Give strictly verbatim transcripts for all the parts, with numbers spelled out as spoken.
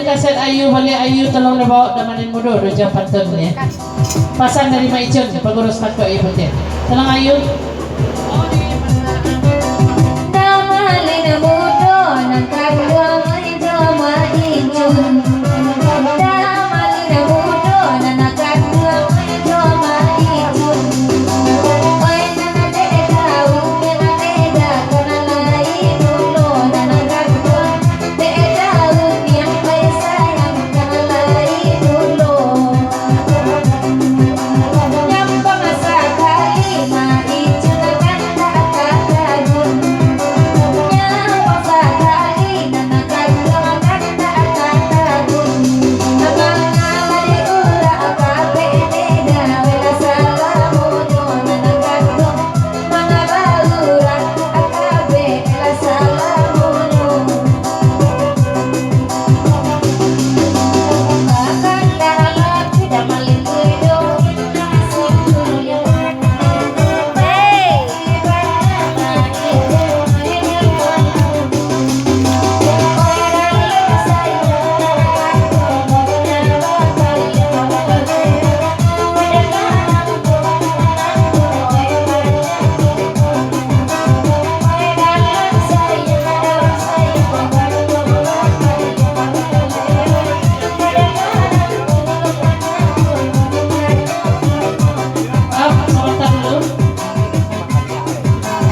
Kaset Ayu, baliak Ayu, tolong dibawok Damalin Mudo, Doja Patun, ya. Pasan dari Mak Icun, pangurus Takok Ayu Putiah. Tolong Ayu. Damalin Mudo, nan kanduang jo Mak Icun. Damalin Mudo, nan kanduang jo Mak Icun. Oi, nan dek tahu, nan dek dak, nan lai dulu, nan kanduang.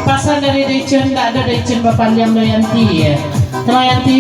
Pasan dari Daicun, ndak ado Daicun bapaliang do Yanti, ya. Tolong Yanti.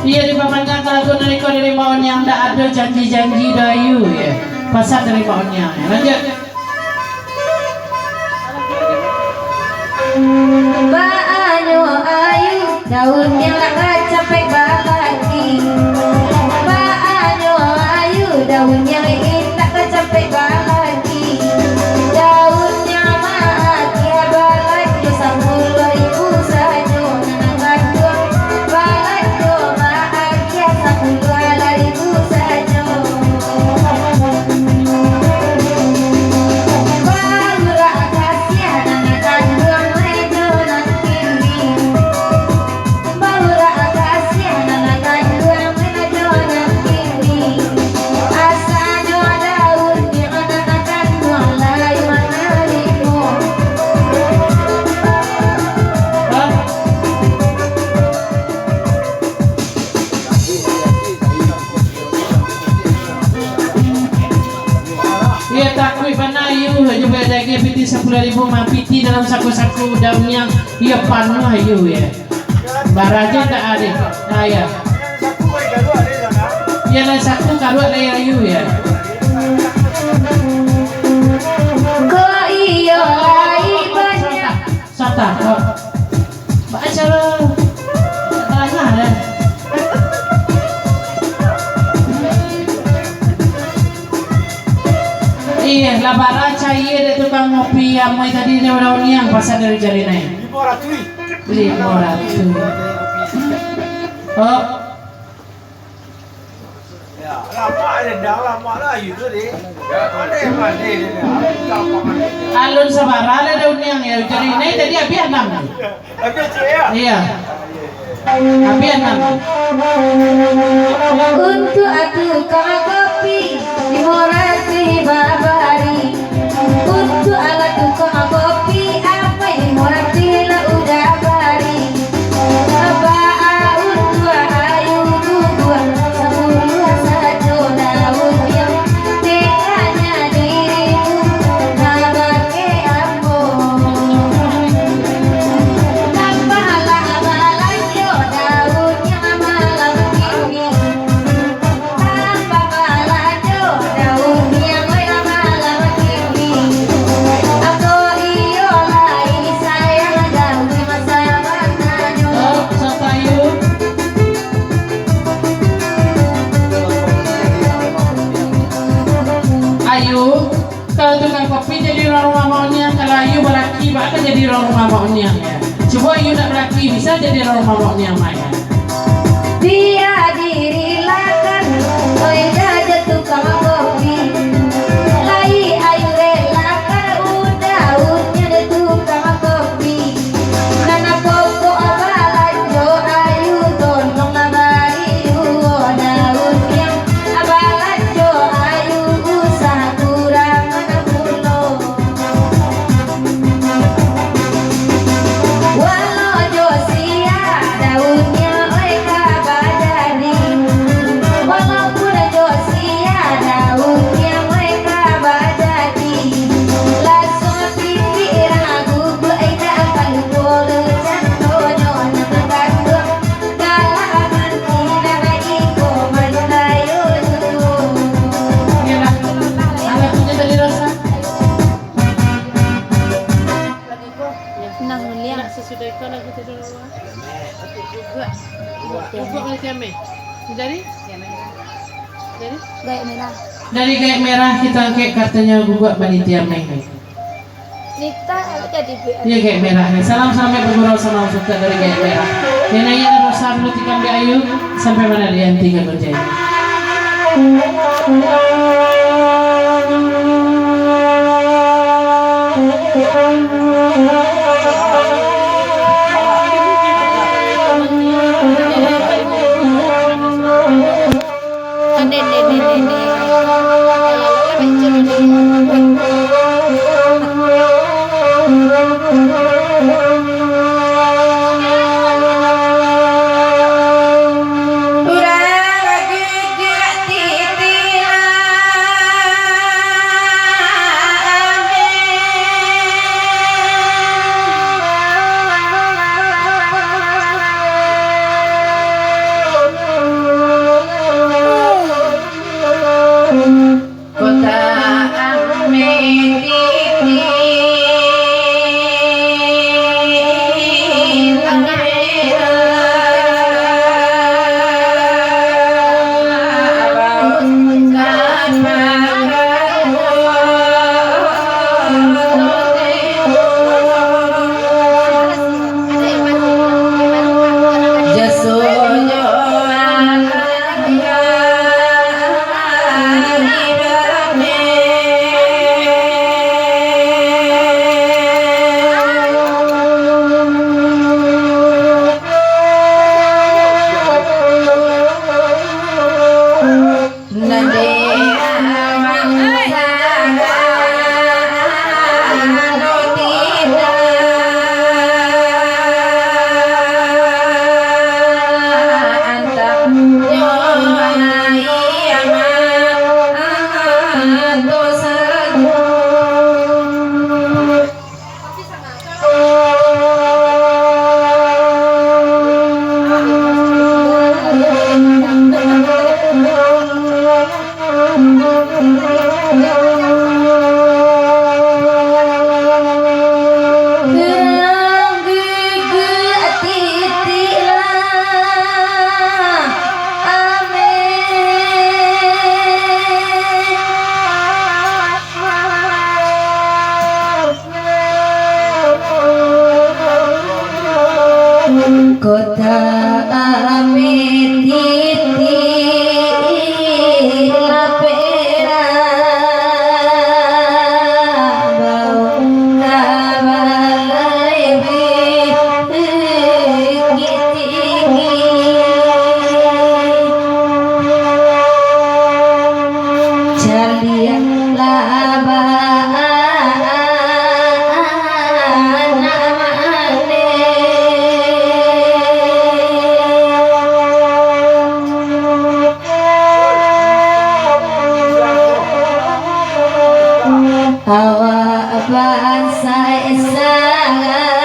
Iyo, dipapanjang lagu nan iko dari Mak Oniang, ndak ado janji-janji do Ayu, ya. Pasan dari Mak Oniang, ya. Lanjut. Baanyo ayu, daun yang nak kacapek balaki. Baanyo ayu, daun yang indak kacapek balaki. Daun yang maakia balanjo sapuluah ribu sajo, nan gantuang balanjo maakia sapuluah ribu sajo. Baruak kasiah nan gantuang mejo nan kini. Iyo, takuik bana Ayu, Ayu bayar daging pitih sapuluah ribu, mah pitih dalam saku-saku daun niang, iyo panuah Ayu, yo. Baraja tak ado. Nah, yo. Yo, nan saku karuak lai Ayu, yo. Ko iyo lai banyak. Santa, kok. Baa caro tangah deh. Iyo, lah bara caia dek tukang kopi amai tadi, dek urang niang pasan dari Jarinai. Limo ratuih. Limo ratuih. Oh. Yo, lamak deh, dah lamak lah, Ayu tu deh. Alun sabara lah daun niang yo. Jarinai tadi abih anam. Abih ciek yo? Iyo. Abih anam. Untuak tukang kopi, limo ratuih babari. Untuak alah tukang kopi, amai limo ratuih lah udah bari. Baa untuak Ayu guguak, sapuluah sajo daun niang, tengahnya dirimu, nan bakeh ambo. Tambahlah balanjo daun niang malam kini. Oh, sapa Ayu? Ayu, kalau tukang kopi jadi urang rumah Mak Oniang, kalau Ayu balaki, baa ka jadi urang rumah Mak Oniang, yo? Cubo Ayu nak balaki, bisa jadi urang rumah Mak Oniang, Mak, yo? Dia diri lakan, oi, jaja tukang kopi. Lai Ayu relakan, udah, udah deh tukang kopi. Nan pokok balanjo Ayu, tolonglah bari juo daun niang. Balanjo Ayu usah kurangan pulo. Walau jo sia daun niang oi ka bajadi, walaupun jo sia daun niang oi ka bajadi, lasuang pitih ragu oi ka palupo, cantonyo nan bagantuang, kalau mati nan iko mandayo juo. Oke lah. Anak punya tadi rasa. Nah, mulia. Nah, sasudah itu lagu tu dulu, ah. Guguak. Guguak malitia ameh. Dari? Dari? Gaek Merah. Dari Gaek Merah kita angkek kartunyo Guguak Malitia Ameh. Nita, awak jadi B R. Iyo, Gaek Merah ni. Salam, salam bagurau, salam suksek dari Gaek Merah. Yo, nan iyo rasa dulu tikam di Ayu, sampai ma nan dianti ka Gunjai. Kota Amititi lapera bau kabalai bikitiki. Caliak laba anak mane. Awak bansa Esa.